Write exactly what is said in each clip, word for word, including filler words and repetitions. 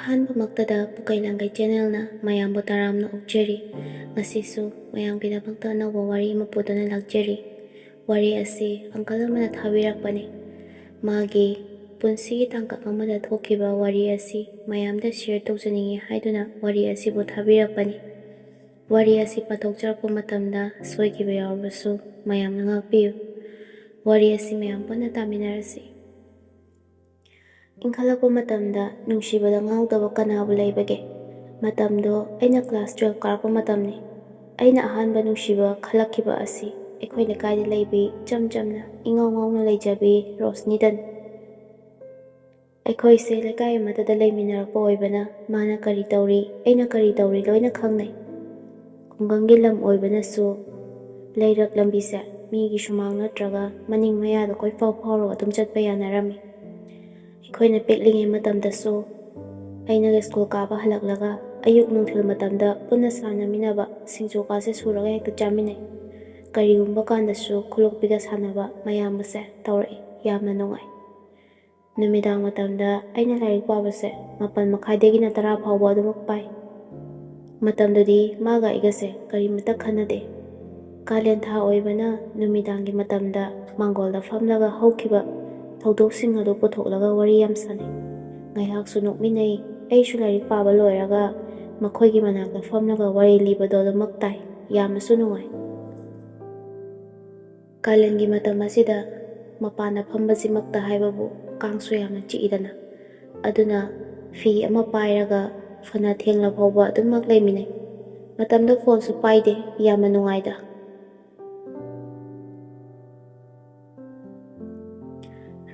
ꯑꯍꯥꯟꯕꯃꯛꯇꯗ ꯄꯨꯀꯩ ꯂꯥꯡꯒꯩ ꯆꯦꯅꯦꯜꯅ ꯃꯌꯥꯝꯕꯨ ꯇꯔꯥꯝꯅ ꯑꯣꯛꯆꯔꯤ꯫ ꯉꯁꯤꯁꯨ ꯃꯌꯥꯝꯒꯤꯗꯃꯛꯇ ꯑꯅꯧꯕ ꯋꯥꯔꯤ ꯑꯃ ꯄꯨꯗꯨꯅ ꯂꯥꯛꯆꯔꯤ꯫ ꯋꯥꯔꯤ ꯑꯁꯤ ꯑꯪꯀꯜ ꯑꯃꯅ ꯊꯥꯕꯤꯔꯛꯄꯅꯤ꯫ ꯃꯥꯒꯤ ꯄꯨꯟꯁꯤꯒꯤ ꯇꯥꯡꯀꯛ ꯑꯃꯗ ꯊꯣꯛꯈꯤꯕ ꯋꯥꯔꯤ ꯑꯁꯤ ꯃꯌꯥꯝꯗ ꯁꯤꯌꯔ ꯇꯧꯖꯅꯤꯡꯏ ꯍꯥꯏꯗꯨꯅ ꯋꯥꯔꯤ ꯑꯁꯤꯕꯨ ꯊꯥꯕꯤꯔꯛꯄꯅꯤ꯫ ꯋꯥꯔꯤ ꯑꯁꯤ ꯄꯥꯊꯣꯛꯆꯔꯛꯄ ꯃꯇꯝꯗ ꯁꯣꯏꯈꯤꯕ ꯌꯥꯎꯔꯕꯁꯨ ꯃꯌꯥꯝꯅ ꯉꯥꯛꯄꯤꯌꯨ꯫ ꯋꯥꯔꯤ ꯑꯁꯤ ꯃꯌꯥꯝ ꯄꯨꯟꯅ ꯇꯥꯃꯤꯟꯅꯔꯁꯤ꯫ ꯏꯟꯈꯠꯂꯛꯄ ꯃꯇꯝꯗ ꯅꯨꯡꯁꯤꯕꯗ ꯉꯥꯎꯗꯕ ꯀꯅꯥꯕꯨ ꯂꯩꯕꯒꯦ? ꯃꯇꯝꯗꯣ ꯑꯩꯅ ꯀ꯭ꯂꯥꯁ ꯇꯨꯌꯦꯜꯐ ꯀꯥꯔꯛꯄ ꯃꯇꯝꯅꯤ꯫ ꯑꯩꯅ ꯑꯍꯥꯟꯕ ꯅꯨꯡꯁꯤꯕ ꯈꯜꯂꯛꯈꯤꯕ ꯑꯁꯤ ꯑꯩꯈꯣꯏ ꯂꯩꯀꯥꯏꯗ ꯂꯩꯕꯤ ꯏꯆꯝ ꯆꯝꯅ ꯏꯉꯥꯎ ꯉꯥꯎꯅ ꯂꯩꯖꯕꯤ ꯔꯣꯁꯅꯤꯗꯅꯤ꯫ ꯑꯩꯈꯣꯏꯁꯦ ꯂꯩꯀꯥꯏ ꯑꯃꯠꯇꯗ ꯂꯩꯃꯤꯟꯅꯔꯛꯄ ꯑꯣꯏꯕꯅ ꯃꯥꯅ ꯀꯔꯤ ꯇꯧꯔꯤ, ꯑꯩꯅ ꯀꯔꯤ ꯇꯧꯔꯤ ꯂꯣꯏꯅ ꯈꯪꯅꯩ꯫ ꯈꯨꯡꯒꯪꯒꯤ ꯂꯝ ꯑꯣꯏꯕꯅꯁꯨ ꯂꯩꯔꯛ ꯂꯝꯕꯤꯁꯦ ꯃꯤꯒꯤ ꯁꯨꯃꯥꯡ ꯅꯠꯇ꯭ꯔꯒ ꯃꯅꯤꯡ ꯃꯌꯥꯗ ꯀꯣꯏꯐꯥꯎ ꯐꯥꯎꯔꯒ ꯑꯗꯨꯝ ꯆꯠꯄ ꯌꯥꯅꯔꯝꯃꯤ꯫ ꯑꯩꯈꯣꯏꯅ ꯄꯤꯛꯂꯤꯉꯩ ꯃꯇꯝꯗꯁꯨ ꯑꯩꯅꯒ ꯁ꯭ꯀꯨꯜ ꯀꯥꯕ ꯍꯜꯂꯛꯂꯒ ꯑꯌꯨꯛ ꯅꯨꯡꯊꯤꯜ ꯃꯇꯝꯗ ꯄꯨꯟꯅ ꯁꯥꯟꯅꯃꯤꯟꯅꯕ ꯁꯤꯡꯖꯨꯀꯥꯁꯦ ꯁꯨꯔꯒ ꯍꯦꯛꯇ ꯆꯥꯃꯤꯟꯅꯩ꯫ ꯀꯔꯤꯒꯨꯝꯕ ꯀꯥꯟꯗꯁꯨ ꯈꯨꯂꯣꯛꯄꯤꯒ ꯁꯥꯟꯅꯕ ꯃꯌꯥꯝ ꯑꯁꯦ ꯇꯧꯔꯛꯏ꯫ ꯌꯥꯝꯅ ꯅꯨꯡꯉꯥꯏ꯫ ꯅꯨꯃꯤꯗꯥꯡ ꯃꯇꯝꯗ ꯑꯩꯅ ꯂꯥꯏꯔꯤꯛ ꯄꯥꯕꯁꯦ ꯃꯥꯄꯜ ꯃꯈꯥꯏꯗꯒꯤꯅ ꯇꯔꯥ ꯐꯥꯎꯕ ꯑꯗꯨꯃꯛ ꯄꯥꯏ꯫ ꯃꯇꯝꯗꯨꯗꯤ ꯃꯥꯒ ꯑꯩꯒꯁꯦ ꯀꯔꯤꯃꯠꯇ ꯈꯟꯅꯗꯦ꯫ ꯀꯥꯂꯦꯟ ꯊꯥ ꯑꯣꯏꯕꯅ ꯅꯨꯃꯤꯗꯥꯡꯒꯤ ꯃꯇꯝꯗ ꯃꯥꯡꯒꯣꯜꯗ ꯐꯝꯂꯒ ꯍꯧꯈꯤꯕ ꯊꯧꯗꯣꯛꯁꯤꯡ ꯑꯗꯨ ꯄꯨꯊꯣꯛꯂꯒ ꯋꯥꯔꯤ ꯌꯥꯝ ꯁꯥꯟꯅꯩ꯫ ꯉꯥꯏꯍꯥꯛꯁꯨ ꯅꯣꯛꯃꯤꯟꯅꯩ꯫ ꯑꯩꯁꯨ ꯂꯥꯏꯔꯤꯛ ꯄꯥꯕ ꯂꯣꯏꯔꯒ ꯃꯈꯣꯏꯒꯤ ꯃꯅꯥꯛꯇ ꯐꯝꯂꯒ ꯋꯥꯔꯤ ꯂꯤꯕꯗꯣ ꯑꯗꯨꯃꯛ ꯇꯥꯏ꯫ ꯌꯥꯝꯅꯁꯨ ꯅꯨꯡꯉꯥꯏ꯫ ꯀꯥꯂꯦꯟꯒꯤ ꯃꯇꯝ ꯑꯁꯤꯗ ꯃꯄꯥꯟꯗ ꯐꯝꯕꯁꯤꯃꯛꯇ ꯍꯥꯏꯕꯕꯨ ꯀꯥꯡꯁꯨ ꯌꯥꯝꯅ ꯆꯤꯛꯏꯗꯅ꯫ ꯑꯗꯨꯅ ꯐꯤ ꯑꯃ ꯄꯥꯏꯔꯒ ꯐꯅ ꯊꯦꯡꯂ ꯐꯥꯎꯕ ꯑꯗꯨꯃꯛ ꯂꯩꯃꯤꯟꯅꯩ꯫ ꯃꯇꯝꯗ ꯐꯣꯟꯁꯨ ꯄꯥꯏꯗꯦ꯫ ꯌꯥꯝꯅ ꯅꯨꯡꯉꯥꯏꯗ꯫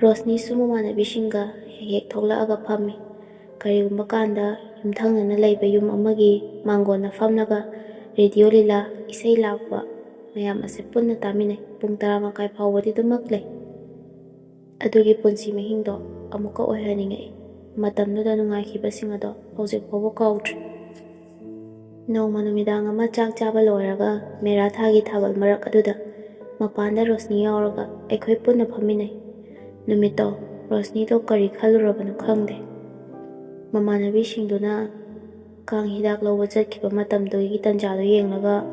ꯔꯣꯁꯅꯤꯁꯨ ꯃꯃꯥꯟꯅꯕꯤꯁꯤꯡꯒ ꯍꯦꯛ ꯍꯦꯛ ꯊꯣꯛꯂꯛꯑꯒ ꯐꯝꯃꯤ꯫ ꯀꯔꯤꯒꯨꯝꯕ ꯀꯥꯟꯗ ꯌꯨꯝꯊꯪꯅꯅ ꯂꯩꯕ ꯌꯨꯝ ꯑꯃꯒꯤ ꯃꯥꯡꯒꯣꯟꯗ ꯐꯝꯂꯒ ꯔꯦꯗꯤꯑꯣ ꯂꯤꯂꯥ, ꯏꯁꯩ ꯂꯥꯛꯄ ꯃꯌꯥꯝ ꯑꯁꯦ ꯄꯨꯟꯅ ꯇꯥꯃꯤꯟꯅꯩ꯫ ꯄꯨꯡ ꯇꯔꯥ ꯃꯈꯥꯏ ꯐꯥꯎꯕꯗꯤ ꯑꯗꯨꯃꯛ ꯂꯩ꯫ ꯑꯗꯨꯒꯤ ꯄꯨꯟꯁꯤ ꯃꯍꯤꯡꯗꯣ ꯑꯃꯨꯛꯀ ꯑꯣꯏꯍꯟꯅꯤꯡꯉꯛꯏ꯫ ꯃꯇꯝꯗꯨꯗ ꯅꯨꯡꯉꯥꯏꯈꯤꯕꯁꯤꯡ ꯑꯗꯣ ꯍꯧꯖꯤꯛ ꯐꯥꯎꯕ ꯀꯥꯎꯗ꯭ꯔꯤ꯫ ꯅꯣꯡꯃ ꯅꯨꯃꯤꯗꯥꯡ ꯑꯃ ꯆꯥꯛ ꯆꯥꯕ ꯂꯣꯏꯔꯒ ꯃꯦꯔꯥ ꯊꯥꯒꯤ ꯊꯥꯕꯜ ꯃꯔꯛ ꯑꯗꯨꯗ ꯃꯄꯥꯟꯗ ꯔꯣꯁꯅꯤ ꯌꯥꯎꯔꯒ ꯑꯩꯈꯣꯏ ꯄꯨꯟꯅ ꯐꯝꯃꯤꯟꯅꯩ꯫ ꯅꯨꯃꯤꯠꯇꯣ ꯔꯣꯁꯅꯤꯗꯣ ꯀꯔꯤ ꯈꯜꯂꯨꯔꯕꯅꯣ ꯈꯪꯗꯦ꯫ ꯃꯃꯥꯟꯅꯕꯤꯁꯤꯡꯗꯨꯅ ꯀꯥꯡ ꯍꯤꯗꯥꯛ ꯂꯧꯕ ꯆꯠꯈꯤꯕ ꯃꯇꯝꯗꯨꯒꯤ ꯇꯟꯖꯥꯗꯨ ꯌꯦꯡꯂꯒ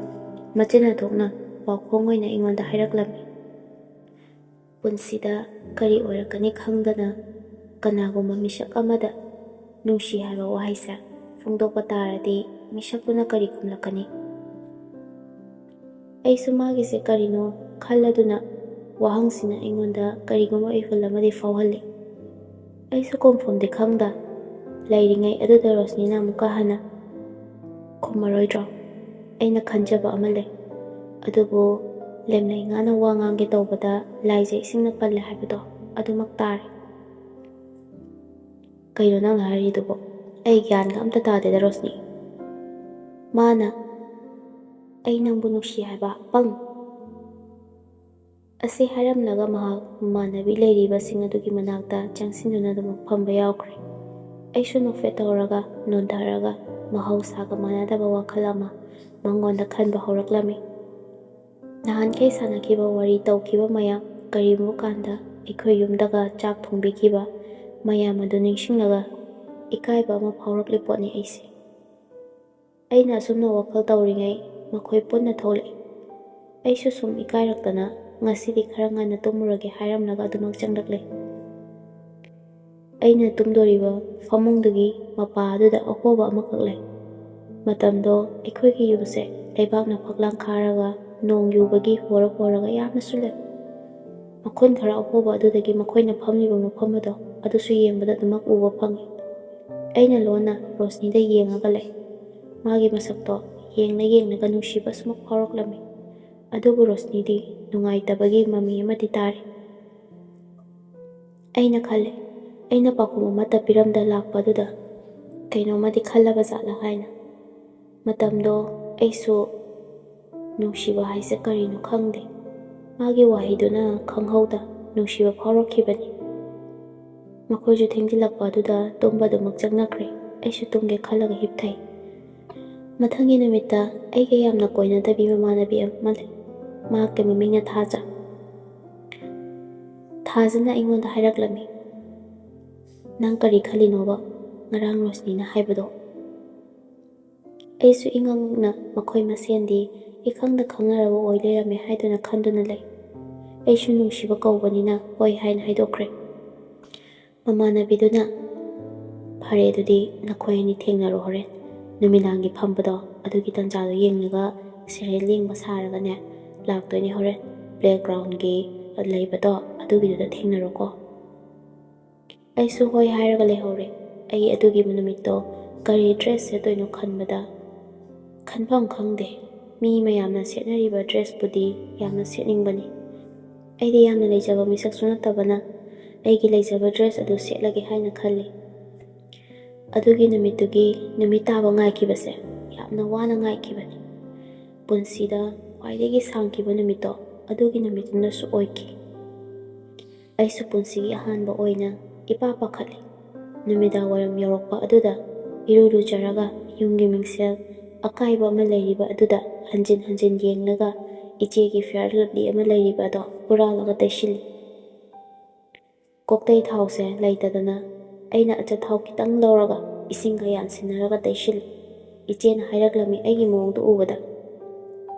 ꯃꯆꯤꯟ ꯊꯣꯛꯅ ꯄꯥꯎꯈꯣꯡ ꯑꯣꯏꯅ ꯑꯩꯉꯣꯟꯗ ꯍꯥꯏꯔꯛꯂꯝꯃꯤ꯫ ꯄꯨꯟꯁꯤꯗ ꯀꯔꯤ ꯑꯣꯏꯔꯛꯀꯅꯤ ꯈꯪꯗꯅ ꯀꯅꯥꯒꯨꯝꯕ ꯃꯤꯁꯛ ꯑꯃꯗ ꯅꯨꯡꯁꯤ ꯍꯥꯏꯕ ꯋꯥꯍꯩꯁꯦ ꯐꯣꯡꯗꯣꯛꯄ ꯇꯥꯔꯗꯤ ꯃꯤꯁꯛꯇꯨꯅ ꯀꯔꯤ ꯈꯨꯝꯂꯛꯀꯅꯤ? ꯑꯩꯁꯨ ꯃꯥꯒꯤꯁꯦ ꯀꯔꯤꯅꯣ ꯈꯜꯂꯗꯨꯅ ꯋꯥꯍꯪꯁꯤꯅ ꯑꯩꯉꯣꯟꯗ ꯀꯔꯤꯒꯨꯝꯕ ꯏꯍꯨꯜ ꯑꯃꯗꯤ ꯐꯥꯎꯍꯜꯂꯤ꯫ ꯑꯩꯁꯨ ꯈꯨꯝꯐꯝꯗꯤ ꯈꯪꯗ ꯂꯩꯔꯤꯉꯩ ꯑꯗꯨꯗ ꯔꯣꯁꯅꯤꯅ ꯑꯃꯨꯛꯀ ꯍꯟꯅ ꯈꯨꯝꯃꯔꯣꯏꯗ꯭ꯔꯣ? ꯑꯩꯅ ꯈꯟꯖꯕ ꯑꯃ ꯂꯩ꯫ ꯑꯗꯨꯕꯨ ꯂꯦꯝꯂꯩ ꯉꯥꯅ ꯋꯥ ꯉꯥꯡꯒꯦ ꯇꯧꯕꯗ ꯂꯥꯏꯖ ꯏꯁꯤꯡꯅ ꯄꯜꯂꯦ ꯍꯥꯏꯕꯗꯣ ꯑꯗꯨꯃꯛ ꯇꯥꯔꯦ꯫ ꯀꯩꯅꯣ ꯅꯪꯅ ꯍꯥꯏꯔꯤꯗꯨꯕꯣ? ꯑꯩ ꯒ꯭ꯌꯥꯟꯒ ꯑꯝꯇ ꯇꯥꯗꯦꯗ ꯔꯣꯁꯅꯤ꯫ ꯃꯥꯅ, "ꯑꯩ ꯅꯪꯕꯨ ꯅꯨꯡꯁꯤ ꯍꯥꯏꯕ ꯑꯄꯪ!" ꯑꯁꯤ ꯍꯥꯏꯔꯝꯂꯒ ꯃꯍꯥꯛ ꯃꯃꯥꯟꯅꯕꯤ ꯂꯩꯔꯤꯕꯁꯤꯡ ꯑꯗꯨꯒꯤ ꯃꯅꯥꯛꯇ ꯆꯪꯁꯤꯟꯗꯨꯅ ꯑꯗꯨꯃꯛ ꯐꯝꯕ ꯌꯥꯎꯈ꯭ꯔꯦ꯫ ꯑꯩꯁꯨ ꯅꯣꯛꯐꯦꯠ ꯇꯧꯔꯒ ꯅꯣꯟꯊꯔꯒ ꯃꯍꯧꯁꯥꯒ ꯃꯥꯟꯅꯗꯕ ꯋꯥꯈꯜ ꯑꯃ ꯃꯉꯣꯟꯗ ꯈꯟꯕ ꯍꯧꯔꯛꯂꯝꯃꯤ꯫ ꯅꯍꯥꯟꯈꯩ ꯁꯥꯟꯅꯈꯤꯕ ꯋꯥꯔꯤ ꯇꯧꯈꯤꯕ ꯃꯌꯥꯝ ꯀꯔꯤꯒꯨꯝꯕ ꯀꯥꯟꯗ ꯑꯩꯈꯣꯏ ꯌꯨꯝꯗꯒ ꯆꯥꯛ ꯊꯣꯡꯕꯤꯈꯤꯕ ꯃꯌꯥꯝ ꯑꯗꯨ ꯅꯤꯡꯁꯤꯡꯂꯒ ꯏꯀꯥꯏꯕ ꯑꯃ ꯐꯥꯎꯔꯛꯂꯤ ꯄꯣꯠꯅꯤ ꯑꯩꯁꯦ꯫ ꯑꯩꯅ ꯑꯁꯨꯝꯅ ꯋꯥꯈꯜ ꯇꯧꯔꯤꯉꯩ ꯃꯈꯣꯏ ꯄꯨꯟꯅ ꯊꯣꯛꯂꯛꯏ꯫ ꯑꯩꯁꯨ ꯁꯨꯝ ꯏꯀꯥꯏꯔꯛꯇꯅ ꯉꯁꯤꯗꯤ ꯈꯔ ꯉꯟꯅ ꯇꯨꯝꯃꯨꯔꯒꯦ ꯍꯥꯏꯔꯝꯂꯒ ꯑꯗꯨꯃꯛ ꯆꯪꯂꯛꯂꯦ꯫ ꯑꯩꯅ ꯇꯨꯝꯗꯣꯔꯤꯕ ꯐꯃꯨꯡꯗꯨꯒꯤ ꯃꯄꯥ ꯑꯗꯨꯗ ꯑꯍꯣꯕ ꯑꯃꯈꯛ ꯂꯩ꯫ ꯃꯇꯝꯗꯣ ꯑꯩꯈꯣꯏꯒꯤ ꯌꯨꯝꯁꯦ ꯂꯩꯕꯥꯛꯅ ꯐꯛꯂꯥꯡ ꯈꯥꯔꯒ ꯅꯣꯡ ꯌꯨꯕꯒꯤ ꯍꯣꯔ ꯍꯣꯔꯒ ꯌꯥꯝꯅꯁꯨ ꯂꯩ꯫ ꯃꯈꯣꯟ ꯈꯔ ꯑꯍꯣꯕ ꯑꯗꯨꯗꯒꯤ ꯃꯈꯣꯏꯅ ꯐꯝꯂꯤꯕ ꯃꯐꯝ ꯑꯗꯣ ꯑꯗꯨꯁꯨ ꯌꯦꯡꯕꯗ ꯑꯗꯨꯃꯛ ꯎꯕ ꯐꯪꯉꯤ꯫ ꯑꯩꯅ ꯂꯣꯟꯅ ꯔꯣꯁꯅꯤꯗ ꯌꯦꯡꯉꯒ ꯂꯩ꯫ ꯃꯥꯒꯤ ꯃꯁꯛꯇꯣ ꯌꯦꯡꯂ ꯌꯦꯡꯂꯒ ꯅꯨꯡꯁꯤꯕ ꯑꯁꯨꯃꯛ ꯐꯥꯎꯔꯛꯂꯝꯃꯤ꯫ ꯑꯗꯨꯕꯨ ꯔꯣꯁꯅꯤꯗꯤ ꯅꯨꯡꯉꯥꯏꯇꯕꯒꯤ ꯃꯃꯤ ꯑꯃꯗꯤ ꯇꯥꯔꯤ꯫ ꯑꯩꯅ ꯈꯜꯂꯦ, ꯑꯩꯅ ꯄꯥꯎꯈꯨꯝ ꯑꯃꯠꯇ ꯄꯤꯔꯝꯗ ꯂꯥꯛꯄ ꯑꯗꯨꯗ ꯀꯩꯅꯣꯝꯃꯗꯤ ꯈꯜꯂꯕ ꯖꯥꯠꯂ ꯍꯥꯏꯅ꯫ ꯃꯇꯝꯗꯣ ꯑꯩꯁꯨ ꯅꯨꯡꯁꯤꯕ ꯍꯥꯏꯁꯦ ꯀꯔꯤꯅꯣ ꯈꯪꯗꯦ꯫ ꯃꯥꯒꯤ ꯋꯥꯍꯩꯗꯨꯅ ꯈꯪꯍꯧꯗ ꯅꯨꯡꯁꯤꯕ ꯐꯥꯎꯔꯛꯈꯤꯕꯅꯤ꯫ ꯃꯈꯣꯏꯁꯨ ꯊꯦꯡꯖꯤꯜꯂꯛꯄ ꯑꯗꯨꯗ ꯇꯨꯝꯕ ꯑꯗꯨꯃꯛ ꯆꯪꯅꯈ꯭ꯔꯦ꯫ ꯑꯩꯁꯨ ꯇꯨꯝꯒꯦ ꯈꯜꯂꯒ ꯍꯤꯞꯊꯩ꯫ ꯃꯊꯪꯒꯤ ꯅꯨꯃꯤꯠꯇ ꯑꯩꯒ ꯌꯥꯝꯅ ꯀꯣꯏꯅꯗꯕꯤ ꯃꯃꯥꯟꯅꯕꯤ ꯑꯃ ꯂꯩ꯫ ꯃꯍꯥꯛꯀꯤ ꯃꯃꯤꯡꯅ ꯊꯥꯖ꯫ ꯊꯥꯖꯅ ꯑꯩꯉꯣꯟꯗ ꯍꯥꯏꯔꯛꯂꯝꯃꯤ, "ꯅꯪ ꯀꯔꯤ ꯈꯜꯂꯤꯅꯣꯕ? ꯉꯔꯥꯡ ꯔꯣꯁꯅꯤꯅ ꯍꯥꯏꯕꯗꯣ꯫ ꯑꯩꯁꯨ ꯏꯉꯛ ꯉꯛꯅ ꯃꯈꯣꯏ ꯃꯁꯦꯟꯗꯤ ꯏꯈꯪꯗ ꯈꯪꯅꯔꯕ ꯑꯣꯏ ꯂꯩꯔꯝꯃꯦ ꯍꯥꯏꯗꯨꯅ ꯈꯟꯗꯨꯅ ꯂꯩ꯫ ꯑꯩꯁꯨ ꯅꯨꯡꯁꯤꯕ ꯀꯧꯕꯅꯤꯅ ꯍꯣꯏ ꯍꯥꯏꯅ ꯍꯥꯏꯗꯣꯛꯈ꯭ꯔꯦ꯫ ꯃꯃꯥꯟꯅꯕꯤꯗꯨꯅ, "ꯐꯔꯦ, ꯑꯗꯨꯗꯤ ꯅꯈꯣꯏ ꯑꯅꯤ ꯊꯦꯡꯅꯔꯣ ꯍꯣꯔꯦꯟ꯫ ꯅꯨꯃꯤꯗꯥꯡꯒꯤ ꯐꯝꯕꯗꯣ ꯑꯗꯨꯒꯤ ꯇꯥꯟꯖꯥꯗꯣ ꯌꯦꯡꯂꯒ ꯁꯦꯔꯦꯜ ꯌꯦꯡꯕ ꯁꯥꯔꯒꯅꯦ ꯂꯥꯛꯇꯣꯏꯅꯦ ꯍꯣꯔꯦꯟ꯫ ꯄ꯭ꯂꯦꯒ꯭ꯔꯥꯎꯟꯒꯤ ꯂꯩꯕꯗꯣ ꯑꯗꯨꯒꯤꯗꯨꯗ ꯊꯦꯡꯅꯔꯣꯀꯣ꯫" ꯑꯩꯁꯨ ꯍꯣꯏ ꯍꯥꯏꯔꯒ ꯂꯩꯍꯧꯔꯦ꯫ ꯑꯩ ꯑꯗꯨꯒꯤ ꯅꯨꯃꯤꯠꯇꯣ ꯀꯔꯤ ꯗ꯭ꯔꯦꯁ ꯁꯦꯠꯇꯣꯏꯅꯣ ꯈꯟꯕꯗ ꯈꯟꯐꯝ ꯈꯪꯗꯦ꯫ ꯃꯤ ꯃꯌꯥꯝꯅ ꯁꯦꯠꯅꯔꯤꯕ ꯗ꯭ꯔꯦꯁꯄꯨꯗꯤ ꯌꯥꯝꯅ ꯁꯦꯠꯅꯤꯡꯕꯅꯤ꯫ ꯑꯩꯗꯤ ꯌꯥꯝꯅ ꯂꯩꯖꯕ ꯃꯤꯁꯛꯁꯨ ꯅꯠꯇꯕꯅ ꯑꯩꯒꯤ ꯂꯩꯖꯕ ꯗ꯭ꯔꯦꯁ ꯑꯗꯨ ꯁꯦꯠꯂꯒꯦ ꯍꯥꯏꯅ ꯈꯜꯂꯤ꯫ ꯑꯗꯨꯒꯤ ꯅꯨꯃꯤꯠꯇꯨꯒꯤ ꯅꯨꯃꯤꯠ ꯇꯥꯕ ꯉꯥꯏꯈꯤꯕꯁꯦ ꯌꯥꯝꯅ ꯋꯥꯅ ꯉꯥꯏꯈꯤꯕꯅꯤ꯫ ꯄꯨꯟꯁꯤꯗ ꯈ꯭ꯋꯥꯏꯗꯒꯤ ꯁꯥꯡꯈꯤꯕ ꯅꯨꯃꯤꯠꯇꯣ ꯑꯗꯨꯒꯤ ꯅꯨꯃꯤꯠꯇꯨꯅꯁꯨ ꯑꯣꯏꯈꯤ꯫ ꯑꯩꯁꯨ ꯄꯨꯟꯁꯤꯒꯤ ꯑꯍꯥꯟꯕ ꯑꯣꯏꯅ ꯏꯄꯥ ꯄꯥꯈꯠꯂꯤ꯫ ꯅꯨꯃꯤꯗꯥꯡ ꯋꯥꯏꯔꯝ ꯌꯧꯔꯛꯄ ꯑꯗꯨꯗ ꯏꯔꯨ ꯂꯨꯖꯔꯒ ꯌꯨꯝꯒꯤ ꯃꯤꯡꯁꯦꯜ ꯑꯀꯥꯏꯕ ꯑꯃ ꯂꯩꯔꯤꯕ ꯑꯗꯨꯗ ꯍꯟꯖꯤꯟ ꯍꯟꯖꯤꯟ ꯌꯦꯡꯂꯒ ꯏꯆꯦꯒꯤ ꯐꯤꯌꯔ ꯂꯚꯂꯤ ꯑꯃ ꯂꯩꯔꯤꯕ ꯑꯗꯣ ꯍꯨꯔꯥꯜꯂꯒ ꯇꯩꯁꯤꯜꯂꯤ꯫ ꯀꯣꯛꯇꯩ ꯊꯥꯎꯁꯦ ꯂꯩꯇꯗꯅ ꯑꯩꯅ ꯑꯆꯥꯊꯥꯎ ꯈꯤꯇꯪ ꯂꯧꯔꯒ ꯏꯁꯤꯡꯒ ꯌꯥꯟꯁꯤꯟꯅꯔꯒ ꯇꯩꯁꯤꯜꯂꯤ꯫ ꯏꯆꯦꯅ ꯍꯥꯏꯔꯛꯂꯝꯃꯤ ꯑꯩꯒꯤ ꯃꯑꯣꯡꯗꯨ ꯎꯕꯗ꯫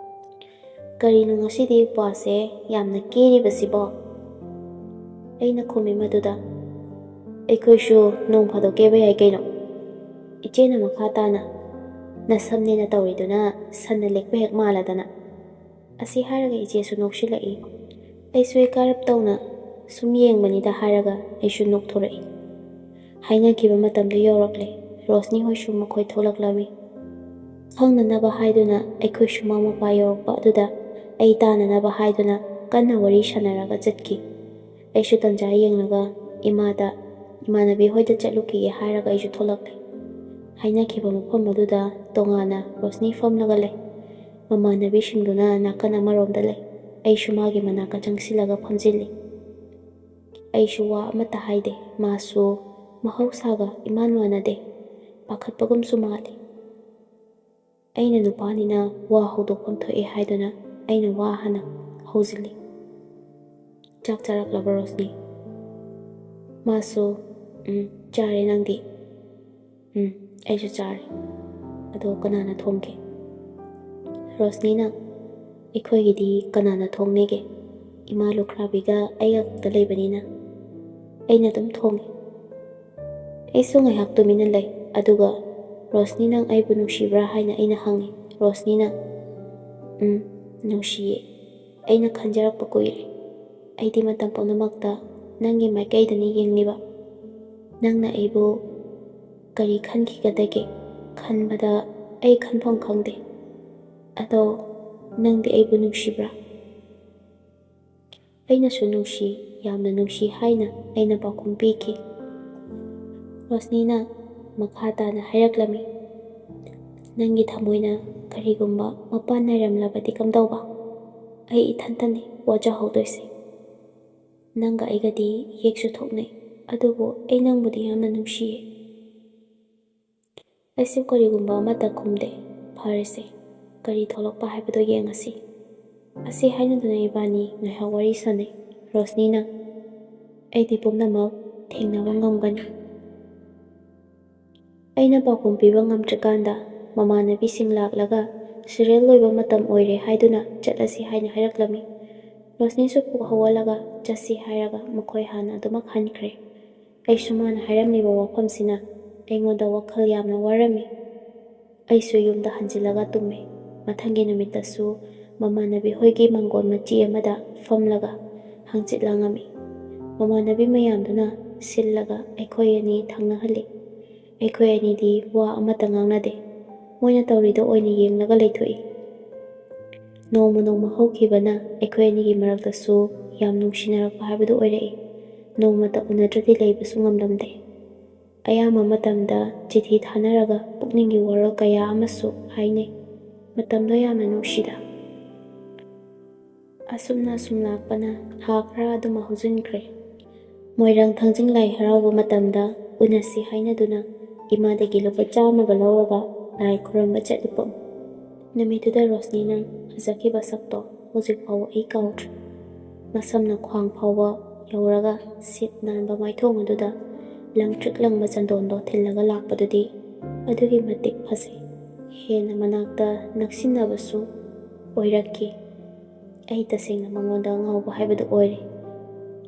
"ꯀꯔꯤꯅꯣ ꯉꯁꯤꯗꯤ ꯋꯥꯁꯦ ꯌꯥꯝꯅ ꯀꯦꯔꯤꯕꯁꯤꯕꯣ?" ꯑꯩꯅ ꯈꯨꯝꯃꯤ ꯃꯗꯨꯗ, "ꯑꯩꯈꯣꯏꯁꯨ ꯅꯣꯡ ꯐꯥꯗꯣꯛ ꯀꯦꯕ ꯌꯥꯏ ꯀꯩꯅꯣ꯫" ꯏꯆꯦꯅ ꯃꯈꯥ ꯇꯥꯅ, "ꯅꯁꯝꯅꯦꯅ ꯇꯧꯔꯤꯗꯨꯅ ꯁꯟꯅ ꯂꯦꯛꯄ ꯍꯦꯛ ꯃꯥꯜꯂꯗꯅ꯫" ꯑꯁꯤ ꯍꯥꯏꯔꯒ ꯏꯆꯦꯁꯨ ꯅꯣꯛꯁꯤꯜꯂꯛꯏ꯫ ꯑꯩꯁꯨ ꯏꯀꯥꯔꯞ ꯇꯧꯅ ꯁꯨꯝ ꯌꯦꯡꯕꯅꯤꯗ ꯍꯥꯏꯔꯒ ꯑꯩꯁꯨ ꯅꯣꯛꯊꯣꯔꯛꯏ꯫ ꯍꯥꯏꯅꯈꯤꯕ ꯃꯇꯝꯗꯨ ꯌꯧꯔꯛꯂꯦ꯫ ꯔꯣꯁꯅꯤ ꯍꯣꯏꯁꯨ ꯃꯈꯣꯏ ꯊꯣꯛꯂꯛꯂꯝꯃꯤ꯫ ꯈꯪꯅꯅꯕ ꯍꯥꯏꯗꯨꯅ ꯑꯩꯈꯣꯏꯁꯨ ꯃꯃꯥ ꯃꯄꯥ ꯌꯧꯔꯛꯄ ꯑꯗꯨꯗ ꯑꯩ ꯇꯥꯅꯅꯕ ꯍꯥꯏꯗꯨꯅ ꯀꯟꯅ ꯋꯥꯔꯤ ꯁꯥꯟꯅꯔꯒ ꯆꯠꯈꯤ꯫ ꯑꯩꯁꯨ ꯇꯟꯖꯥ ꯌꯦꯡꯂꯒ ꯏꯃꯥꯗ, "ꯏꯃꯥꯟꯅꯕꯤ ꯍꯣꯏꯗ ꯆꯠꯂꯨꯈꯤꯒꯦ" ꯍꯥꯏꯔꯒ ꯑꯩꯁꯨ ꯊꯣꯛꯂꯛꯂꯦ꯫ ꯍꯥꯏꯅꯈꯤꯕ ꯃꯐꯝ ꯑꯗꯨꯗ ꯇꯣꯉꯥꯟꯅ ꯔꯣꯁꯅꯤ ꯐꯝꯂꯒ ꯂꯩ꯫ ꯃꯃꯥꯟꯅꯕꯤꯁꯤꯡꯗꯨꯅ ꯅꯥꯀꯟ ꯑꯃꯔꯣꯝꯗ ꯂꯩ꯫ ꯑꯩꯁꯨ ꯃꯥꯒꯤ ꯃꯅꯥꯛꯇ ꯆꯪꯁꯤꯜꯂꯒ ꯐꯝꯖꯤꯜꯂꯤ꯫ ꯑꯩꯁꯨ ꯋꯥ ꯑꯃꯠꯇ ꯍꯥꯏꯗꯦ꯫ ꯃꯥꯁꯨ ꯃꯍꯧꯁꯥꯒ ꯏꯃꯥꯟ ꯃꯥꯟꯅꯗꯦ꯫ ꯄꯥꯈꯠꯄꯒꯨꯝꯁꯨ ꯃꯥꯜꯂꯤ꯫ ꯑꯩꯅ ꯅꯨꯄꯥꯅꯤꯅ ꯋꯥ ꯍꯧꯗꯣꯛꯐꯝ ꯊꯣꯛꯑꯦ ꯍꯥꯏꯗꯨꯅ ꯑꯩꯅ ꯋꯥ ꯍꯥꯟꯅ ꯍꯧꯖꯤꯜꯂꯤ꯫ "ꯆꯥꯛ ꯆꯥꯔꯛꯂꯕ, ꯔꯣꯁꯅꯤ?" ꯃꯥꯁꯨ, "ꯎꯝ, ꯆꯥꯔꯦ, ꯅꯪꯗꯤ?" "ꯎꯝ, ꯑꯩꯁꯨ ꯆꯥꯔꯦ꯫ ꯑꯗꯣ ꯀꯅꯥꯅ ꯊꯣꯡꯒꯦ?" ꯔꯣꯁꯅꯤꯅ, "ꯑꯩꯈꯣꯏꯒꯤꯗꯤ ꯀꯅꯥꯅ ꯊꯣꯡꯅꯤꯒꯦ? ꯏꯃꯥ ꯂꯨꯈ꯭ꯔꯥꯕꯤꯒ ꯑꯩꯒ ꯈꯛꯇ ꯂꯩꯕꯅꯤꯅ ꯑꯩꯅ ꯑꯗꯨꯝ ꯊꯣꯡꯉꯤ꯫" ꯑꯩꯁꯨ ꯉꯥꯏꯍꯥꯛ ꯇꯨꯃꯤꯟꯅ ꯂꯩ꯫ ꯑꯗꯨꯒ, "ꯔꯣꯁꯅꯤ, ꯅꯪ ꯑꯩꯕꯨ ꯅꯨꯡꯁꯤꯕ꯭ꯔꯥ?" ꯍꯥꯏꯅ ꯑꯩꯅ ꯍꯪꯉꯤ꯫ ꯔꯣꯁꯅꯤꯅ, "ꯎꯝ, ꯅꯨꯡꯁꯤꯌꯦ꯫ ꯑꯩꯅ ꯈꯟꯖꯔꯛꯄ ꯀꯨꯏꯔꯦ꯫ ꯑꯩꯗꯤ ꯃꯇꯝ ꯄꯨꯝꯅꯃꯛꯇ ꯅꯪꯒꯤ ꯃꯥꯏꯀꯩꯗꯅꯤ ꯌꯦꯡꯂꯤꯕ꯫ ꯅꯪꯅ ꯑꯩꯕꯨ ꯀꯔꯤ ꯈꯟꯈꯤꯒꯗꯒꯦ ꯈꯟꯕꯗ ꯑꯩ ꯈꯟꯐꯝ ꯈꯪꯗꯦ꯫ ꯑꯗꯣ ꯅꯪꯗꯤ ꯑꯩꯕꯨ ꯅꯨꯡꯁꯤꯕ꯭ꯔꯥ?" "ꯑꯩꯅꯁꯨ ꯅꯨꯡꯁꯤ, ꯌꯥꯝꯅ ꯅꯨꯡꯁꯤ" ꯍꯥꯏꯅ ꯑꯩꯅ ꯄꯥꯎꯈꯨꯝ ꯄꯤꯈꯤ꯫ ꯔꯣꯁꯅꯤꯅ ꯃꯈꯥ ꯇꯥꯅ ꯍꯥꯏꯔꯛꯂꯝꯃꯤ, "ꯅꯪꯒꯤ ꯊꯃꯣꯏꯅ ꯀꯔꯤꯒꯨꯝꯕ ꯃꯄꯥꯟ ꯅꯥꯏꯔꯝꯂꯕꯗꯤ ꯀꯝꯗꯧꯕ? ꯑꯩ ꯏꯊꯟꯇꯅꯤ ꯋꯥꯖꯍꯧꯗꯣꯏꯁꯦ꯫ ꯅꯪꯒ ꯑꯩꯒꯗꯤ ꯌꯦꯛꯁꯨ ꯊꯣꯛꯅꯩ, ꯑꯗꯨꯕꯨ ꯑꯩ ꯅꯪꯕꯨꯗꯤ ꯌꯥꯝꯅ ꯅꯨꯡꯁꯤꯌꯦ꯫" ꯑꯩꯁꯨ ꯀꯔꯤꯒꯨꯝꯕ ꯑꯃꯠꯇ ꯈꯨꯝꯗꯦ꯫ "ꯐꯔꯦꯁꯦ, ꯀꯔꯤ ꯊꯣꯛꯂꯛꯄ ꯍꯥꯏꯕꯗꯣ ꯌꯦꯡꯉꯁꯤ꯫" ꯑꯁꯤ ꯍꯥꯏꯅꯗꯨꯅ ꯏꯕꯥꯅꯤ ꯉꯥꯏꯍꯥꯛ ꯋꯥꯔꯤ ꯁꯥꯟꯅꯩ꯫ ꯔꯣꯁꯅꯤꯅ, "ꯑꯩꯗꯤ ꯄꯨꯝꯅꯃꯛ ꯊꯦꯡꯅꯕ ꯉꯝꯒꯅꯤ꯫" ꯑꯩꯅ ꯄꯥꯎꯈꯨꯝ ꯄꯤꯕ ꯉꯝꯗ꯭ꯔꯤꯀꯥꯟꯗ ꯃꯃꯥꯟꯅꯕꯤꯁꯤꯡ ꯂꯥꯛꯂꯒ, "ꯁꯤꯔꯤꯌꯦꯜ ꯂꯣꯏꯕ ꯃꯇꯝ ꯑꯣꯏꯔꯦ" ꯍꯥꯏꯗꯨꯅ ꯆꯠꯂꯁꯤ ꯍꯥꯏꯅ ꯍꯥꯏꯔꯛꯂꯝꯃꯤ꯫ ꯔꯣꯁꯅꯤꯁꯨ ꯄꯨꯛ ꯍꯧꯒꯠꯂꯒ ꯆꯠꯁꯤ ꯍꯥꯏꯔꯒ ꯃꯈꯣꯏ ꯍꯥꯟꯅ ꯑꯗꯨꯃꯛ ꯍꯟꯈ꯭ꯔꯦ꯫ ꯑꯩꯁꯨ ꯃꯥꯅ ꯍꯥꯏꯔꯝꯂꯤꯕ ꯋꯥꯐꯝꯁꯤꯅ ꯑꯩꯉꯣꯟꯗ ꯋꯥꯈꯜ ꯌꯥꯝꯅ ꯋꯥꯔꯝꯃꯤ꯫ ꯑꯩꯁꯨ ꯌꯨꯝꯗ ꯍꯟꯖꯤꯜꯂꯒ ꯇꯨꯝꯃꯤ꯫ ꯃꯊꯪꯒꯤ ꯅꯨꯃꯤꯠꯇꯁꯨ ꯃꯃꯥꯟꯅꯕꯤ ꯍꯣꯏꯒꯤ ꯃꯥꯡꯒꯣꯟ ꯃꯆꯤ ꯑꯃꯗ ꯐꯝꯂꯒ ꯍꯪꯆꯤꯠ ꯂꯥꯡꯉꯝꯃꯤ꯫ ꯃꯃꯥꯟꯅꯕꯤ ꯃꯌꯥꯝꯗꯨꯅ ꯁꯤꯜꯂꯒ ꯑꯩꯈꯣꯏ ꯑꯅꯤ ꯊꯪꯅꯍꯜꯂꯤ꯫ ꯑꯩꯈꯣꯏ ꯑꯅꯤꯗꯤ ꯋꯥ ꯑꯃꯠꯇ ꯉꯥꯡꯅꯗꯦ꯫ ꯃꯣꯏꯅ ꯇꯧꯔꯤꯗꯣ ꯑꯣꯏꯅ ꯌꯦꯡꯂꯒ ꯂꯩꯊꯣꯛꯏ꯫ ꯅꯣꯡꯃ ꯅꯣꯡꯃ ꯍꯧꯈꯤꯕꯅ ꯑꯩꯈꯣꯏ ꯑꯅꯤꯒꯤ ꯃꯔꯛꯇꯁꯨ ꯌꯥꯝ ꯅꯨꯡꯁꯤꯅꯔꯛꯄ ꯍꯥꯏꯕꯗꯨ ꯑꯣꯏꯔꯛꯏ꯫ ꯅꯣꯡꯃꯇ ꯎꯅꯗ꯭ꯔꯗꯤ ꯂꯩꯕꯁꯨ ꯉꯝꯂꯝꯗꯦ꯫ ꯑꯌꯥꯝꯕ ꯃꯇꯝꯗ ꯆꯤꯊꯤ ꯊꯥꯅꯔꯒ ꯄꯨꯛꯅꯤꯡꯒꯤ ꯋꯥꯔꯣꯜ ꯀꯌꯥ ꯑꯃꯁꯨ ꯍꯥꯏꯅꯩ꯫ ꯃꯇꯝꯗꯣ ꯌꯥꯝꯅ ꯅꯨꯡꯁꯤꯗ꯫ ꯑꯁꯨꯝꯅ ꯁꯨꯝ ꯂꯥꯛꯄꯅ ꯊꯥ ꯈꯔ ꯑꯗꯨꯃꯛ ꯍꯧꯖꯤꯟꯈ꯭ꯔꯦ꯫ ꯃꯣꯏꯔꯥꯡ ꯊꯥꯡꯖꯤꯡ ꯂꯥꯏ ꯍꯔꯥꯎꯕ ꯃꯇꯝꯗ ꯎꯅꯁꯤ ꯍꯥꯏꯅꯗꯨꯅ ꯏꯃꯥꯗꯒꯤ ꯂꯨꯄꯥ ꯆꯥꯝꯃꯒ ꯂꯧꯔꯒ ꯂꯥꯏ ꯈꯨꯔꯨꯝꯕ ꯆꯠꯂꯤꯄꯣꯠꯅꯤ꯫ ꯅꯨꯃꯤꯠꯇꯨꯗ ꯔꯣꯁꯅꯤꯅ ꯐꯖꯈꯤꯕ ꯁꯛꯇꯣ ꯍꯧꯖꯤꯛ ꯐꯥꯎꯕ ꯑꯩ ꯀꯥꯎꯗ꯭ꯔꯤ꯫ ꯃꯁꯝꯅ ꯈ꯭ꯋꯥꯡ ꯐꯥꯎꯕ ꯌꯧꯔꯒ ꯁꯤꯠ ꯅꯥꯟꯕ ꯃꯥꯏꯊꯣꯡ ꯑꯗꯨꯗ ꯂꯪꯇ꯭ꯔꯤꯛ ꯂꯪꯕ ꯆꯟꯗꯣꯟꯗꯣ ꯊꯤꯜꯂꯒ ꯂꯥꯛꯄꯗꯨꯗꯤ ꯑꯗꯨꯒꯤ ꯃꯇꯤꯛ ꯐꯖꯩ꯫ ꯍꯦꯟꯅ ꯃꯅꯥꯛꯇ ꯅꯛꯁꯤꯟꯅꯕꯁꯨ ꯑꯣꯏꯔꯛꯈꯤ꯫ ꯑꯩ ꯇꯁꯦꯡꯅ ꯃꯉꯣꯟꯗ ꯉꯥꯎꯕ ꯍꯥꯏꯕꯗꯨ ꯑꯣꯏꯔꯦ꯫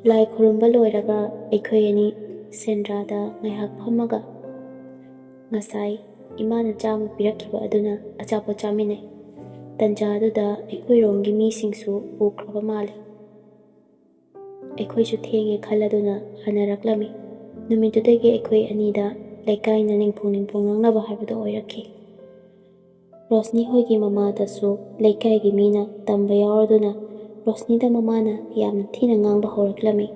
ꯂꯥꯏ ꯈꯨꯔꯨꯝꯕ ꯂꯣꯏꯔꯒ ꯑꯩꯈꯣꯏ ꯑꯅꯤ ꯁꯦꯟꯗ꯭ꯔꯥꯗ ꯉꯥꯏꯍꯥꯛ ꯐꯝꯃꯒ ꯉꯁꯥꯏ ꯏꯃꯥꯅ ꯆꯥ ꯑꯃ ꯄꯤꯔꯛꯈꯤꯕ ꯑꯗꯨꯅ ꯑꯆꯥꯄꯣꯠ ꯆꯥꯃꯤꯟꯅꯩ꯫ ꯇꯟꯖꯥꯗꯨꯗ ꯑꯩꯈꯣꯏꯔꯣꯝꯒꯤ ꯃꯤꯁꯤꯡꯁꯨ ꯎꯈ꯭ꯔꯕ ꯃꯥꯜꯂꯦ꯫ ꯑꯩꯈꯣꯏꯁꯨ ꯊꯦꯡꯉꯦ ꯈꯜꯂꯗꯨꯅ ꯍꯟꯅꯔꯛꯂꯝꯃꯤ꯫ ꯅꯨꯃꯤꯠꯇꯨꯗꯒꯤ ꯑꯩꯈꯣꯏ ꯑꯅꯤꯗ ꯂꯩꯀꯥꯏꯅ ꯅꯤꯡꯐꯨ ꯅꯤꯡꯐꯨ ꯉꯥꯡꯅꯕ ꯍꯥꯏꯕꯗꯨ ꯑꯣꯏꯔꯛꯈꯤ꯫ ꯔꯣꯁꯅꯤ ꯍꯣꯏꯒꯤ ꯃꯃꯥꯗꯁꯨ ꯂꯩꯀꯥꯏꯒꯤ ꯃꯤꯅ ꯇꯝꯕ ꯌꯥꯎꯔꯗꯨꯅ ꯔꯣꯁꯅꯤꯗ ꯃꯃꯥꯅ ꯌꯥꯝꯅ ꯊꯤꯅ ꯉꯥꯡꯕ ꯍꯧꯔꯛꯂꯝꯃꯤ꯫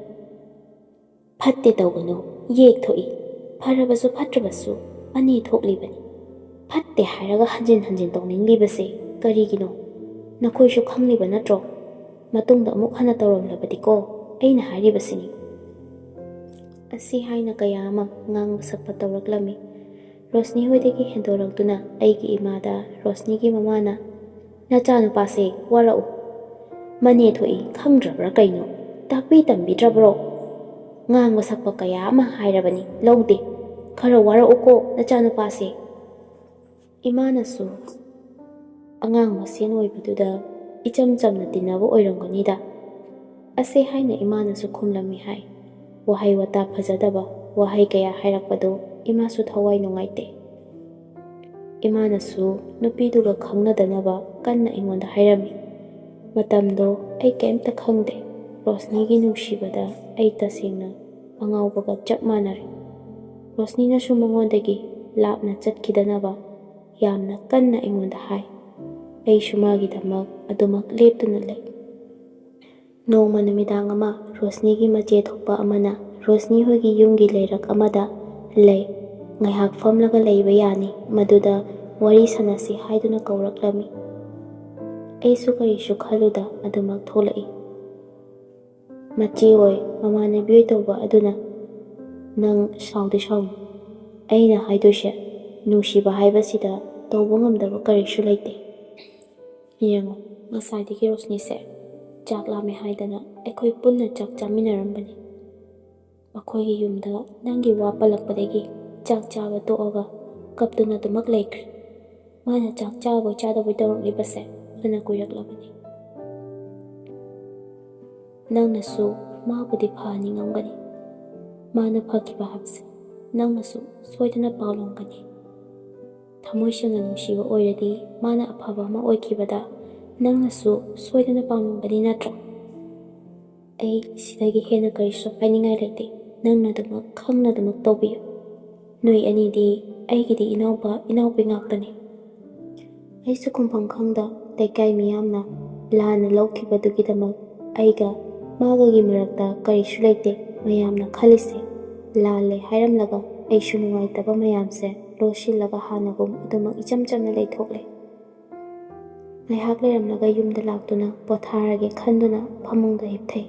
"ꯐꯠꯇꯦ ꯇꯧꯒꯅꯨ, ꯌꯦꯛ ꯊꯣꯛꯏ꯫ ꯐꯔꯕꯁꯨ ꯐꯠꯇ꯭ꯔꯕꯁꯨ ꯑꯅꯤ ꯊꯣꯛꯂꯤꯕꯅꯤ꯫ ꯐꯠꯇꯦ ꯍꯥꯏꯔꯒ ꯍꯟꯖꯤꯟ ꯍꯟꯖꯤꯟ ꯇꯧꯅꯤꯡꯂꯤꯕꯁꯦ ꯀꯔꯤꯒꯤꯅꯣ? ꯅꯈꯣꯏꯁꯨ ꯈꯪꯂꯤꯕ ꯅꯠꯇ꯭ꯔꯣ? ꯃꯇꯨꯡꯗ ꯑꯃꯨꯛ ꯍꯟꯅ ꯇꯧꯔꯝꯂꯕꯗꯤꯀꯣ ꯑꯩꯅ ꯍꯥꯏꯔꯤꯕꯁꯤꯅꯤ"꯫ ꯑꯁꯤ ꯍꯥꯏꯅ ꯀꯌꯥ ꯑꯃ ꯉꯥꯡꯕ ꯁꯛꯄ ꯇꯧꯔꯛꯂꯝꯃꯤ꯫ ꯔꯣꯁꯅꯤ ꯍꯣꯏꯗꯒꯤ ꯍꯦꯟꯗꯣꯔꯛꯇꯨꯅ ꯑꯩꯒꯤ ꯏꯃꯥꯗ ꯔꯣꯁꯅꯤꯒꯤ ꯃꯃꯥꯅ, "ꯅꯆꯥꯅꯨꯄꯥꯁꯦ ꯋꯥꯔꯛꯎ꯫ ꯃꯅꯦ ꯊꯣꯛꯏ ꯈꯪꯗ꯭ꯔꯕ꯭ꯔꯥ ꯀꯩꯅꯣ? ꯇꯥꯛꯄꯤ ꯇꯝꯕꯤꯗ꯭ꯔꯕ꯭ꯔꯣ? ꯉꯥꯡꯕ ꯁꯛꯄ ꯀꯌꯥ ꯑꯃ ꯍꯥꯏꯔꯕꯅꯤ, ꯂꯧꯗꯦ꯫ ꯈꯔ ꯋꯥꯔꯛꯎꯀꯣ ꯅꯆꯥꯅꯨꯄꯥꯁꯦ"꯫ ꯏꯃꯥꯅꯁꯨ ꯑꯉꯥꯡ ꯃꯁꯦꯟ ꯑꯣꯏꯕꯗꯨꯗ ꯏꯆꯝ ꯆꯝꯅ ꯇꯤꯟꯅꯕ ꯑꯣꯏꯔꯝꯒꯅꯤꯗ꯫ ꯑꯁꯦ ꯍꯥꯏꯅ ꯏꯃꯥꯅꯁꯨ ꯈꯨꯝꯂꯝꯃꯤ ꯍꯥꯏ꯫ ꯋꯥꯍꯩ ꯋꯥꯇꯥ ꯐꯖꯗꯕ, ꯋꯥꯍꯩ ꯀꯌꯥ ꯍꯥꯏꯔꯛꯄꯗꯨ ꯏꯃꯥꯁꯨ ꯊꯋꯥꯏ ꯅꯨꯡꯉꯥꯏꯇꯦ꯫ ꯏꯃꯥꯅꯁꯨ ꯅꯨꯄꯤꯗꯨꯒ ꯈꯪꯅꯗꯅꯕ ꯀꯟꯅ ꯑꯩꯉꯣꯟꯗ ꯍꯥꯏꯔꯝꯃꯤ꯫ ꯃꯇꯝꯗꯣ ꯑꯩ ꯀꯩꯝꯇ ꯈꯪꯗꯦ꯫ ꯔꯣꯁꯅꯤꯒꯤ ꯅꯨꯡꯁꯤꯕꯗ ꯑꯩ ꯇꯁꯦꯡꯅ ꯑꯉꯥꯎꯕꯒ ꯆꯞ ꯃꯥꯟꯅꯔꯦ꯫ ꯔꯣꯁꯅꯤꯅꯁꯨ ꯃꯉꯣꯟꯗꯒꯤ ꯂꯥꯞꯅ ꯆꯠꯈꯤꯗꯅꯕ ꯌꯥꯝꯅ ꯀꯟꯅ ꯑꯩꯉꯣꯟꯗ ꯍꯥꯏ꯫ ꯑꯩꯁꯨ ꯃꯥꯒꯤꯗꯃꯛ ꯑꯗꯨꯃꯛ ꯂꯦꯞꯇꯨꯅ ꯂꯩ꯫ ꯅꯣꯡꯃ ꯅꯨꯃꯤꯗꯥꯡ ꯑꯃ ꯔꯣꯁꯅꯤꯒꯤ ꯃꯆꯦ ꯊꯣꯛꯄ ꯑꯃꯅ ꯔꯣꯁꯅꯤ ꯍꯣꯏꯒꯤ ꯌꯨꯝꯒꯤ ꯂꯩꯔꯛ ꯑꯃꯗ ꯂꯩ, ꯉꯥꯏꯍꯥꯛ ꯐꯝꯂꯒ ꯂꯩꯕ ꯌꯥꯅꯤ, ꯃꯗꯨꯗ ꯋꯥꯔꯤ ꯁꯥꯟꯅꯁꯤ ꯍꯥꯏꯗꯨꯅ ꯀꯧꯔꯛꯂꯝꯃꯤ꯫ ꯑꯩꯁꯨ ꯀꯔꯤꯁꯨ ꯈꯜꯂꯨꯗ ꯑꯗꯨꯃꯛ ꯊꯣꯛꯂꯛꯏ꯫ ꯃꯆꯦ ꯑꯣꯏ, ꯃꯃꯥꯟꯅꯕꯤ ꯑꯣꯏ ꯇꯧꯕ ꯑꯗꯨꯅ ꯅꯪ ꯁꯥꯎꯗꯤ ꯁꯥꯎꯅꯨ꯫ ꯑꯩꯅ ꯍꯥꯏꯗꯣꯏꯁꯦ, ꯅꯨꯡꯁꯤꯕ ꯍꯥꯏꯕꯁꯤꯗ ꯇꯧꯕ ꯉꯝꯗꯕ ꯀꯔꯤꯁꯨ ꯂꯩꯇꯦ꯫ ꯌꯦꯡꯉꯣ, ꯉꯁꯥꯏꯗꯒꯤ ꯔꯣꯁꯅꯤꯁꯦ ꯆꯥꯛ ꯂꯥꯝꯃꯦ ꯍꯥꯏꯗꯅ ꯑꯩꯈꯣꯏ ꯄꯨꯟꯅ ꯆꯥꯛ ꯆꯥꯃꯤꯟꯅꯔꯝꯕꯅꯤ꯫ ꯃꯈꯣꯏꯒꯤ ꯌꯨꯝꯗ ꯅꯪꯒꯤ ꯋꯥ ꯄꯜꯂꯛꯄꯗꯒꯤ ꯆꯥꯛ ꯆꯥꯕ ꯇꯣꯛꯑꯒ ꯀꯞꯇꯨꯅ ꯑꯗꯨꯃꯛ ꯂꯩꯈ꯭ꯔꯦ꯫ ꯃꯥꯅ ꯆꯥꯛ ꯆꯥꯕꯣꯏ ꯆꯥꯗꯕꯣꯏ ꯇꯧꯔꯛꯂꯤꯕꯁꯦ ꯐꯅ ꯀꯨꯏꯔꯛꯂꯕꯅꯤ꯫ ꯅꯪꯅꯁꯨ ꯃꯥꯕꯨꯗꯤ ꯐꯍꯟꯅꯤꯡꯉꯝꯒꯅꯤ꯫ ꯃꯥꯅ ꯐꯈꯤꯕ ꯍꯥꯏꯕꯁꯦ ꯅꯪꯅꯁꯨ ꯁꯣꯏꯗꯅ ꯄꯥꯝꯂꯝꯒꯅꯤ꯫ ꯊꯃꯣꯏ ꯁꯦꯡꯅ ꯅꯨꯡꯁꯤꯕ ꯑꯣꯏꯔꯗꯤ ꯃꯥꯅ ꯑꯐꯕ ꯑꯃ ꯑꯣꯏꯈꯤꯕꯗ ꯅꯪꯅꯁꯨ ꯁꯣꯏꯗꯅ ꯄꯥꯝꯂꯝꯒꯅꯤ ꯅꯠꯇ꯭ꯔꯥ? ꯑꯩ ꯁꯤꯗꯒꯤ ꯍꯦꯟꯅ ꯀꯔꯤꯁꯨ ꯍꯥꯏꯅꯤꯡꯉꯥꯏ ꯂꯩꯇꯦ꯫ ꯅꯪꯅ ꯑꯗꯨꯃꯛ ꯈꯪꯅ ꯑꯗꯨꯃꯛ ꯇꯧꯕꯤꯌꯨ꯫ ꯅꯣꯏ ꯑꯅꯤꯗꯤ ꯑꯩꯒꯤꯗꯤ ꯏꯅꯥꯎꯄꯥ ꯏꯅꯥꯎꯄꯤ ꯉꯥꯛꯇꯅꯤ꯫ ꯑꯩꯁꯨ ꯈꯨꯝꯐꯝ ꯈꯪꯗ ꯂꯩꯀꯥꯏ ꯃꯤꯌꯥꯝꯅ ꯂꯥꯟꯅ ꯂꯧꯈꯤꯕꯗꯨꯒꯤꯗꯃꯛ ꯑꯩꯒ ꯃꯥꯒꯒꯤ ꯃꯔꯛꯇ ꯀꯔꯤꯁꯨ ꯂꯩꯇꯦ꯫ ꯃꯌꯥꯝꯅ ꯈꯜꯂꯤꯁꯦ ꯂꯥꯜꯂꯦ ꯍꯥꯏꯔꯝꯂꯒ ꯑꯩꯁꯨ ꯅꯨꯡꯉꯥꯏꯇꯕ ꯃꯌꯥꯝꯁꯦ ꯂꯣꯠꯁꯤꯜꯂꯒ ꯍꯥꯟꯅꯒꯨꯝ ꯑꯗꯨꯃꯛ ꯏꯆꯝ ꯆꯝꯅ ꯂꯩꯊꯣꯛꯂꯦ꯫ ꯉꯥꯏꯍꯥꯛ ꯂꯩꯔꯝꯂꯒ ꯌꯨꯝꯗ ꯂꯥꯛꯇꯨꯅ ꯄꯣꯊꯥꯔꯒꯦ ꯈꯟꯗꯨꯅ ꯐꯃꯨꯡꯗ ꯍꯤꯞꯊꯩ꯫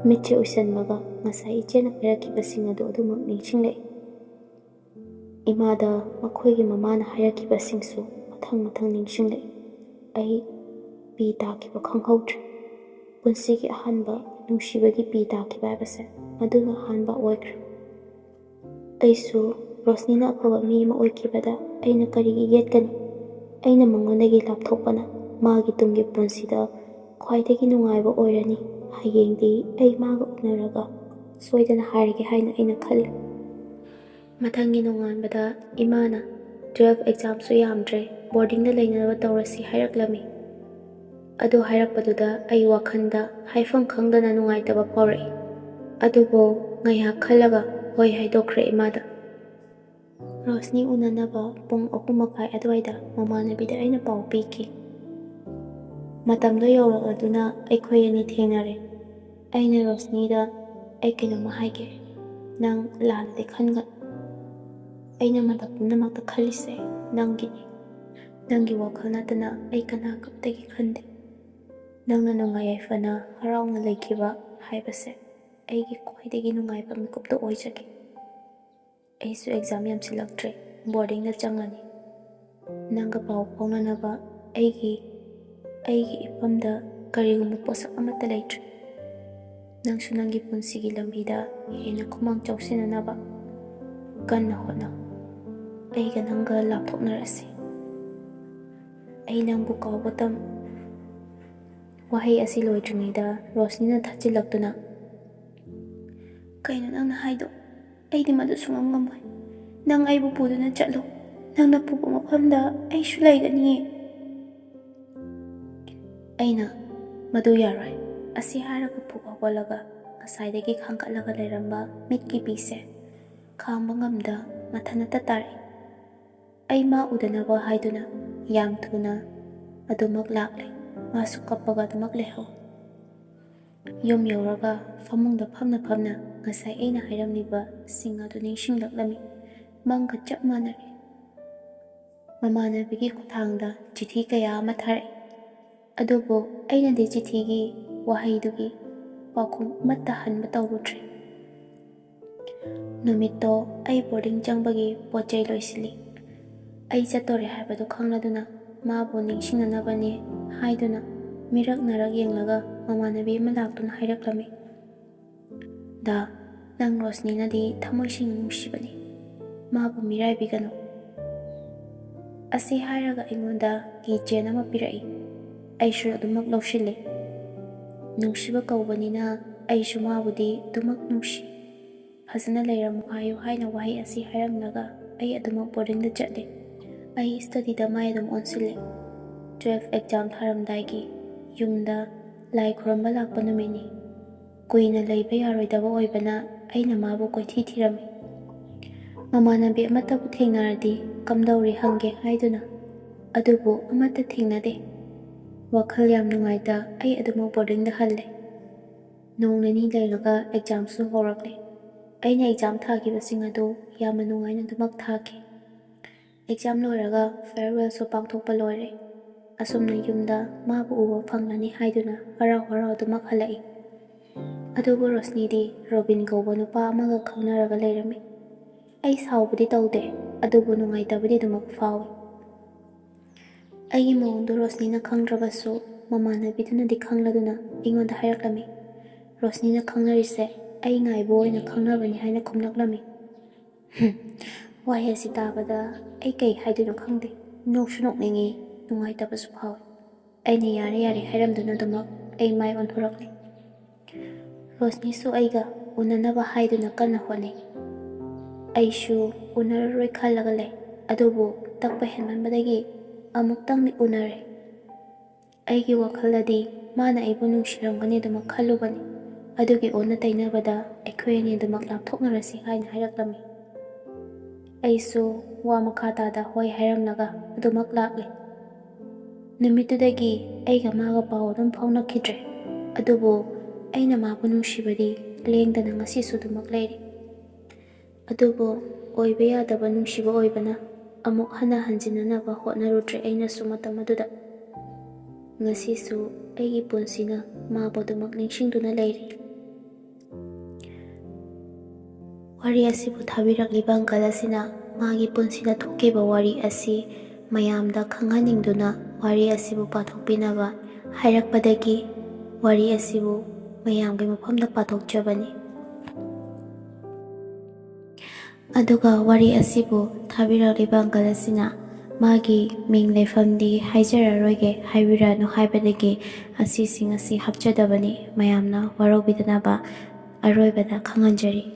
ꯃꯤꯠꯁꯦ ꯎꯏꯁꯟꯕꯒ ꯉꯁꯥꯏ ꯏꯆꯦꯅ ꯍꯥꯏꯔꯛꯈꯤꯕꯁꯤꯡ ꯑꯗꯨ ꯑꯗꯨꯃꯛ ꯅꯤꯡꯁꯤꯡꯂꯛꯏ꯫ ꯏꯃꯥꯗ ꯃꯈꯣꯏꯒꯤ ꯃꯃꯥꯅ ꯍꯥꯏꯔꯛꯈꯤꯕꯁꯤꯡꯁꯨ ꯃꯊꯪ ꯃꯊꯪ ꯅꯤꯡꯁꯤꯡꯂꯛꯏ꯫ ꯑꯩ ꯄꯤ ꯇꯥꯈꯤꯕ ꯈꯪꯍꯧꯗ꯭ꯔꯦ꯫ ꯄꯨꯟꯁꯤꯒꯤ ꯑꯍꯥꯟꯕ ꯅꯨꯡꯁꯤꯕꯒꯤ ꯄꯤ ꯇꯥꯈꯤꯕ ꯍꯥꯏꯕꯁꯦ ꯃꯗꯨꯅ ꯑꯍꯥꯟꯕ ꯑꯣꯏꯈ꯭ꯔꯦ꯫ ꯑꯩꯁꯨ ꯔꯣꯁꯅꯤꯅ ꯑꯐꯕ ꯃꯤ ꯑꯃ ꯑꯣꯏꯈꯤꯕꯗ ꯑꯩꯅ ꯀꯔꯤꯒꯤ ꯌꯦꯠꯀꯅꯤ? ꯑꯩꯅ ꯃꯉꯣꯟꯗꯒꯤ ꯂꯥꯞꯊꯣꯛꯄꯅ ꯃꯥꯒꯤ ꯇꯨꯡꯒꯤ ꯄꯨꯟꯁꯤꯗ ꯈ꯭ꯋꯥꯏꯗꯒꯤ ꯅꯨꯡꯉꯥꯏꯕ ꯑꯣꯏꯔꯅꯤ꯫ ꯍꯌꯦꯡꯗꯤ ꯑꯩ ꯃꯥꯒ ꯎꯅꯔꯒ ꯁꯣꯏꯗꯅ ꯍꯥꯏꯔꯒꯦ ꯍꯥꯏꯅ ꯑꯩꯅ ꯈꯜꯂꯤ꯫ ꯃꯊꯪꯒꯤ ꯅꯣꯡꯉꯥꯟꯕꯗ ꯏꯃꯥꯅ, "ꯇꯨꯋꯦꯜꯐ ꯑꯦꯛꯖꯥꯝꯁꯨ ꯌꯥꯝꯗ꯭ꯔꯦ, ꯕꯣꯔꯗꯤꯡꯗ ꯂꯩꯅꯕ ꯇꯧꯔꯁꯤ" ꯍꯥꯏꯔꯛꯂꯝꯃꯤ꯫ ꯑꯗꯨ ꯍꯥꯏꯔꯛꯄꯗꯨꯗ ꯑꯩ ꯋꯥꯈꯜꯗ ꯍꯥꯏꯐꯝ ꯈꯪꯗꯅ ꯅꯨꯡꯉꯥꯏꯇꯕ ꯐꯥꯎꯔꯛꯏ꯫ ꯑꯗꯨꯕꯨ ꯉꯥꯏꯍꯥꯛ ꯈꯜꯂꯒ ꯍꯣꯏ ꯍꯥꯏꯗꯣꯛꯈ꯭ꯔꯦ ꯏꯃꯥꯗ꯫ ꯔꯣꯁꯅꯤ ꯎꯅꯅꯕ ꯄꯨꯡ ꯑꯍꯨꯝ ꯃꯈꯥꯏ ꯑꯗꯨꯋꯥꯏꯗ ꯃꯃꯥꯟꯅꯕꯤꯗ ꯑꯩꯅ ꯄꯥꯎ ꯄꯤꯈꯤ꯫ ꯃꯇꯝꯗꯣ ꯌꯧꯔꯛꯂꯗꯨꯅ ꯑꯩꯈꯣꯏ ꯑꯅꯤ ꯊꯦꯡꯅꯔꯦ꯫ ꯑꯩꯅ ꯔꯣꯁꯅꯤꯗ, "ꯑꯩ ꯀꯩꯅꯣꯝꯃ ꯍꯥꯏꯒꯦ꯫ ꯅꯪ ꯂꯥꯟꯅꯗꯤ ꯈꯟꯒꯅꯨ꯫ ꯑꯩꯅ ꯃꯇꯝ ꯄꯨꯝꯅꯃꯛꯇ ꯈꯜꯂꯤꯁꯦ ꯅꯪꯒꯤꯅꯤ꯫ ꯅꯪꯒꯤ ꯋꯥꯈꯜ ꯅꯠꯇꯅ ꯑꯩ ꯀꯅꯥ ꯑꯃꯠꯇꯒꯤ ꯈꯟꯗꯦ꯫ ꯅꯪꯅ ꯅꯨꯡꯉꯥꯏ ꯌꯥꯏꯐꯅ ꯍꯔꯥꯎꯅ ꯂꯩꯈꯤꯕ ꯍꯥꯏꯕꯁꯦ ꯑꯩꯒꯤ ꯈ꯭ꯋꯥꯏꯗꯒꯤ ꯅꯨꯡꯉꯥꯏꯕ ꯃꯤꯀꯨꯞꯇ ꯑꯣꯏꯖꯒꯦ꯫ ꯑꯩꯁꯨ ꯑꯦꯛꯖꯥꯝ ꯌꯥꯝꯁꯤꯜꯂꯛꯇ꯭ꯔꯦ, ꯕꯣꯔꯗꯤꯡꯗ ꯆꯪꯂꯅꯤ꯫ ꯅꯪꯒ ꯄꯥꯎ ꯐꯥꯎꯅꯅꯕ ꯑꯩꯒꯤ, ꯑꯩꯒꯤ ꯏꯐꯝꯗ ꯀꯔꯤꯒꯨꯝꯕ ꯄꯣꯠꯁꯛ ꯑꯃꯠꯇ ꯂꯩꯇ꯭ꯔꯦ꯫ ꯅꯪꯁꯨ ꯅꯪꯒꯤ ꯄꯨꯟꯁꯤꯒꯤ ꯂꯝꯕꯤꯗ ꯍꯦꯟꯅ ꯈꯨꯃꯥꯡ ꯆꯥꯎꯁꯤꯟꯅꯅꯕ ꯀꯟꯅ ꯍꯣꯠꯅꯧ꯫ ꯑꯩꯒ ꯅꯪꯒ ꯂꯥꯞꯊꯣꯛꯅꯔꯁꯤ꯫ ꯑꯩ ꯅꯪꯕꯨ ꯀꯥꯎꯕ ꯇꯝ꯫ ꯋꯥꯍꯩ ꯑꯁꯤ ꯂꯣꯏꯗ꯭ꯔꯤꯉꯩꯗ ꯔꯣꯁꯅꯤꯅ ꯊꯠꯆꯤꯜꯂꯛꯇꯨꯅ, "ꯀꯩꯅꯣ ꯅꯪꯅ ꯍꯥꯏꯗꯣ? ꯑꯩꯗꯤ ꯃꯗꯨ ꯁꯨꯡꯉꯝ ꯉꯝꯃꯣꯏ꯫ ꯅꯪ ꯑꯩꯕꯨ ꯄꯨꯗꯨꯅ ꯆꯠꯂꯨ꯫ ꯅꯪꯅ ꯄꯨꯕ ꯃꯐꯝꯗ ꯑꯩꯁꯨ ꯂꯩꯒꯅꯤꯌꯦ꯫" ꯑꯩꯅ, "ꯃꯗꯨ ꯌꯥꯔꯣꯏ꯫" ꯑꯁꯤ ꯍꯥꯏꯔꯒ ꯐꯨꯛ ꯍꯧꯒꯠꯂꯒ ꯉꯁꯥꯏꯗꯒꯤ ꯈꯥꯡꯒꯠꯂꯒ ꯂꯩꯔꯝꯕ ꯃꯤꯠꯀꯤ ꯄꯤꯁꯦ ꯈꯥꯡꯕ ꯉꯝꯗ ꯃꯊꯟꯇ ꯇꯥꯔꯛꯏ꯫ ꯑꯩ ꯃꯥ ꯎꯗꯅꯕ ꯍꯥꯏꯗꯨꯅ ꯌꯥꯝ ꯊꯨꯅ ꯑꯗꯨꯃꯛ ꯂꯥꯛꯂꯦ꯫ ꯃꯥꯁꯨ ꯀꯞꯄꯒ ꯑꯗꯨꯃꯛ ꯂꯩꯍꯧ꯫ ꯌꯨꯝ ꯌꯧꯔꯒ ꯐꯃꯨꯡꯗ ꯐꯝꯅ ꯐꯝꯅ ꯉꯁꯥꯏ ꯑꯩꯅ ꯍꯥꯏꯔꯝꯂꯤꯕꯁꯤꯡ ꯑꯗꯨ ꯅꯤꯡꯁꯤꯡꯂꯛꯂꯝꯃꯤ꯫ ꯃꯪꯒ ꯆꯞ ꯃꯥꯟꯅꯔꯦ꯫ ꯃꯃꯥꯟꯅꯕꯤꯒꯤ ꯈꯨꯠꯊꯥꯡꯗ ꯆꯤꯊꯤ ꯀꯌꯥ ꯑꯃ ꯊꯥꯔꯛꯏ꯫ ꯑꯗꯨꯕꯨ ꯑꯩꯅꯗꯤ ꯆꯤꯊꯤꯒꯤ ꯋꯥꯍꯩꯗꯨꯒꯤ ꯄꯥꯎꯈꯨꯝ ꯑꯃꯠꯇ ꯍꯟꯕ ꯇꯧꯔꯨꯗ꯭ꯔꯦ꯫ ꯅꯨꯃꯤꯠꯇꯣ ꯑꯩ ꯕꯣꯔꯗꯤꯡ ꯆꯪꯕꯒꯤ ꯄꯣꯠ ꯆꯩ ꯂꯣꯏꯁꯤꯜꯂꯤ꯫ ꯑꯩ ꯆꯠꯇꯣꯔꯦ ꯍꯥꯏꯕꯗꯨ ꯈꯪꯂꯗꯨꯅ ꯃꯥꯕꯨ ꯅꯤꯡꯁꯤꯡꯅꯅꯕꯅꯦ ꯍꯥꯏꯗꯨꯅ ꯃꯤꯔꯛ ꯅꯥꯔꯛ ꯌꯦꯡꯂꯒ ꯃꯃꯥꯟꯅꯕꯤ ꯑꯃ ꯂꯥꯛꯇꯨꯅ ꯍꯥꯏꯔꯛꯂꯝꯃꯤ, "ꯗꯥ, ꯅꯪ ꯔꯣꯁꯅꯤꯅꯗꯤ ꯊꯃꯣꯏ ꯁꯦꯡꯅ ꯅꯨꯡꯁꯤꯕꯅꯤ꯫ ꯃꯥꯕꯨ ꯃꯤꯔꯥꯏꯕꯤꯒꯅꯨ꯫" ꯑꯁꯤ ꯍꯥꯏꯔꯒ ꯑꯩꯉꯣꯟꯗ key chain ꯑꯃ ꯄꯤꯔꯛꯏ꯫ ꯑꯩꯁꯨ ꯑꯗꯨꯃꯛ ꯂꯧꯁꯤꯜꯂꯤ꯫ ꯅꯨꯡꯁꯤꯕ ꯀꯧꯕꯅꯤꯅ ꯑꯩꯁꯨ ꯃꯥꯕꯨꯗꯤ ꯑꯗꯨꯃꯛ ꯅꯨꯡꯁꯤ꯫ "ꯐꯖꯅ ꯂꯩꯔꯝꯃꯨ ꯍꯥꯏꯌꯨ" ꯍꯥꯏꯅ ꯋꯥꯍꯩ ꯑꯁꯤ ꯍꯥꯏꯔꯝꯂꯒ ꯑꯩ ꯑꯗꯨꯃꯛ ꯕꯣꯔꯗꯤꯡꯗ ꯆꯠꯂꯦ꯫ ꯑꯩ studyꯗ ꯃꯥꯏ ꯑꯗꯨꯝ ꯑꯣꯟꯁꯤꯜꯂꯦ꯫ Twelve exam ꯊꯥꯔꯝꯗꯥꯏꯒꯤ ꯌꯨꯝꯗ ꯂꯥꯏ ꯈꯨꯔꯨꯝꯕ ꯂꯥꯛꯄ ꯅꯨꯃꯤꯠꯅꯤ꯫ ꯀꯨꯏꯅ ꯂꯩꯕ ꯌꯥꯔꯣꯏꯗꯕ ꯑꯣꯏꯕꯅ ꯑꯩꯅ ꯃꯥꯕꯨ ꯀꯣꯏꯊꯤ ꯊꯤꯔꯝꯃꯤ꯫ ꯃꯃꯥꯟꯅꯕꯤ ꯑꯃꯠꯇꯕꯨ ꯊꯦꯡꯅꯔꯗꯤ ꯀꯝꯗꯧꯔꯤ ꯍꯪꯒꯦ ꯍꯥꯏꯗꯨꯅ, ꯑꯗꯨꯕꯨ ꯑꯃꯠꯇ ꯊꯦꯡꯅꯗꯦ꯫ ꯋꯥꯈꯜ ꯌꯥꯝ ꯅꯨꯡꯉꯥꯏꯇ ꯑꯩ ꯑꯗꯨꯃꯛ ꯕꯣꯔꯗꯤꯡꯗ ꯍꯜꯂꯦ꯫ ꯅꯣꯡ ꯅꯤꯅꯤ ꯂꯩꯔꯒ examꯁꯨ ꯍꯧꯔꯛꯂꯦ꯫ ꯑꯩꯅ exam ꯊꯥꯈꯤꯕꯁꯤꯡ ꯑꯗꯨ ꯌꯥꯝꯅ ꯅꯨꯡꯉꯥꯏꯅ ꯑꯗꯨꯃꯛ ꯊꯥꯈꯤ꯫ Exam ꯂꯣꯏꯔꯒ farewellꯁꯨ ꯄꯥꯡꯊꯣꯛꯄ ꯂꯣꯏꯔꯦ꯫ ꯑꯁꯨꯝꯅ ꯌꯨꯝꯗ ꯃꯥꯕꯨ ꯎꯕ ꯐꯪꯂꯅꯤ ꯍꯥꯏꯗꯨꯅ ꯍꯔꯥꯎ ꯍꯔꯥꯎ ꯑꯗꯨꯃꯛ ꯍꯜꯂꯛꯏ꯫ ꯑꯗꯨꯕꯨ ꯔꯣꯁꯅꯤꯗꯤ ꯔꯣꯕꯤꯟ ꯀꯧꯕ ꯅꯨꯄꯥ ꯑꯃꯒ ꯈꯪꯅꯔꯒ ꯂꯩꯔꯝꯃꯤ꯫ ꯑꯩ ꯁꯥꯎꯕꯗꯤ ꯇꯧꯗꯦ, ꯑꯗꯨꯕꯨ ꯅꯨꯡꯉꯥꯏꯇꯕꯗꯤ ꯑꯗꯨꯃꯛ ꯐꯥꯎꯏ꯫ ꯑꯩꯒꯤ ꯃꯑꯣꯡꯗꯨ ꯔꯣꯁꯅꯤꯅ ꯈꯪꯗ꯭ꯔꯕꯁꯨ ꯃꯃꯥꯟꯅꯕꯤꯗꯨꯅꯗꯤ ꯈꯪꯂꯗꯨꯅ ꯑꯩꯉꯣꯟꯗ ꯍꯥꯏꯔꯛꯂꯝꯃꯤ꯫ ꯔꯣꯁꯅꯤꯅ ꯈꯪꯅꯔꯤꯁꯦ ꯑꯩ ꯉꯥꯏꯕ ꯑꯣꯏꯅ ꯈꯪꯅꯕꯅꯤ ꯍꯥꯏꯅ ꯈꯨꯝꯂꯛꯂꯝꯃꯤ꯫ ꯍꯨꯝ, ꯋꯥꯍꯩ ꯑꯁꯤ ꯇꯥꯕꯗ ꯑꯩ ꯀꯩ ꯍꯥꯏꯗꯣꯏꯅꯣ ꯈꯪꯗꯦ꯫ ꯅꯣꯛꯁꯨ ꯅꯣꯛꯅꯤꯡꯉꯤ, ꯅꯨꯡꯉꯥꯏꯇꯕꯁꯨ ꯐꯥꯎꯏ꯫ ꯑꯩꯅ ꯌꯥꯔꯦ ꯌꯥꯔꯦ ꯍꯥꯏꯔꯝꯗꯨꯅ ꯑꯗꯨꯃꯛ ꯑꯩ ꯃꯥꯏ ꯑꯣꯟꯊꯣꯔꯛꯂꯦ꯫ ꯔꯣꯁꯅꯤꯁꯨ ꯑꯩꯒ ꯎꯅꯅꯕ ꯍꯥꯏꯗꯨꯅ ꯀꯟꯅ ꯍꯣꯠꯅꯩ꯫ ꯑꯩꯁꯨ ꯎꯅꯔꯔꯣꯏ ꯈꯜꯂꯒ ꯂꯩ, ꯑꯗꯨꯕꯨ ꯇꯛꯄ ꯍꯦꯟꯃꯟꯕꯗꯒꯤ ꯑꯃꯨꯛꯇꯪꯗꯤ ꯎꯅꯔꯦ꯫ ꯑꯩꯒꯤ ꯋꯥꯈꯜꯗꯗꯤ ꯃꯥꯅ ꯑꯩꯕꯨ ꯅꯨꯡꯁꯤꯔꯝꯒꯅꯤ ꯑꯗꯨꯃꯛ ꯈꯜꯂꯨꯕꯅꯤ꯫ ꯑꯗꯨꯒꯤ ꯑꯣꯟꯅ ꯇꯩꯅꯕꯗ ꯑꯩꯈꯣꯏ ꯑꯅꯤ ꯑꯗꯨꯃꯛ ꯂꯥꯞꯊꯣꯛꯅꯔꯁꯤ ꯍꯥꯏꯅ ꯍꯥꯏꯔꯛꯂꯝꯃꯤ꯫ ꯑꯩꯁꯨ ꯋꯥ ꯃꯈꯥ ꯇꯥꯗ ꯍꯣꯏ ꯍꯥꯏꯔꯝꯂꯒ ꯑꯗꯨꯃꯛ ꯂꯥꯛꯂꯦ꯫ ꯅꯨꯃꯤꯠꯇꯨꯗꯒꯤ ꯑꯩꯒ ꯃꯥꯒ ꯄꯥꯎ ꯑꯗꯨꯝ ꯐꯥꯎꯅꯈꯤꯗ꯭ꯔꯦ꯫ ꯑꯗꯨꯕꯨ ꯑꯩꯅ ꯃꯥꯕꯨ ꯅꯨꯡꯁꯤꯕꯗꯤ ꯂꯦꯡꯗꯅ ꯉꯁꯤꯁꯨ ꯑꯗꯨꯃꯛ ꯂꯩꯔꯤ꯫ ꯑꯗꯨꯕꯨ ꯑꯣꯏꯕ ꯌꯥꯗꯕ ꯅꯨꯡꯁꯤꯕ ꯑꯣꯏꯕꯅ ꯑꯃꯨꯛ ꯍꯟꯅ ꯍꯟꯖꯤꯟꯅꯅꯕ ꯍꯣꯠꯅꯔꯨꯗ꯭ꯔꯦ ꯑꯩꯅꯁꯨ ꯃꯇꯝ ꯑꯗꯨꯗ꯫ ꯉꯁꯤꯁꯨ ꯑꯩꯒꯤ ꯄꯨꯟꯁꯤꯅ ꯃꯥꯕꯨ ꯑꯗꯨꯃꯛ ꯅꯤꯡꯁꯤꯡꯗꯨꯅ ꯂꯩꯔꯤ꯫ ꯋꯥꯔꯤ ꯑꯁꯤꯕꯨ ꯊꯥꯕꯤꯔꯛꯂꯤꯕ uncle ꯑꯁꯤꯅ ꯃꯥꯒꯤ ꯄꯨꯟꯁꯤꯗ ꯊꯣꯛꯈꯤꯕ ꯋꯥꯔꯤ ꯑꯁꯤ ꯃꯌꯥꯝꯗ ꯈꯪꯍꯟꯅꯤꯡꯗꯨꯅ ꯋꯥꯔꯤ ꯑꯁꯤꯕꯨ ꯄꯥꯊꯣꯛꯄꯤꯅꯕ ꯍꯥꯏꯔꯛꯄꯗꯒꯤ ꯋꯥꯔꯤ ꯑꯁꯤꯕꯨ ꯃꯌꯥꯝꯒꯤ ꯃꯐꯝꯗ ꯄꯥꯊꯣꯛꯆꯕꯅꯤ꯫ ꯑꯗꯨꯒ ꯋꯥꯔꯤ ꯑꯁꯤꯕꯨ ꯊꯥꯕꯤꯔꯛꯂꯤꯕ uncle ꯑꯁꯤꯅ ꯃꯥꯒꯤ ꯃꯤꯡ ꯂꯩꯐꯝꯗꯤ ꯍꯥꯏꯖꯔꯔꯣꯏꯒꯦ, ꯍꯥꯏꯕꯤꯔꯅꯨ ꯍꯥꯏꯕꯗꯒꯤ ꯑꯁꯤꯁꯤꯡ ꯑꯁꯤ ꯍꯥꯞꯆꯗꯕꯅꯤ꯫ ꯃꯌꯥꯝꯅ ꯋꯥꯔꯧꯕꯤꯗꯅꯕ ꯑꯔꯣꯏꯕꯗ ꯈꯪꯍꯟꯖꯔꯤ꯫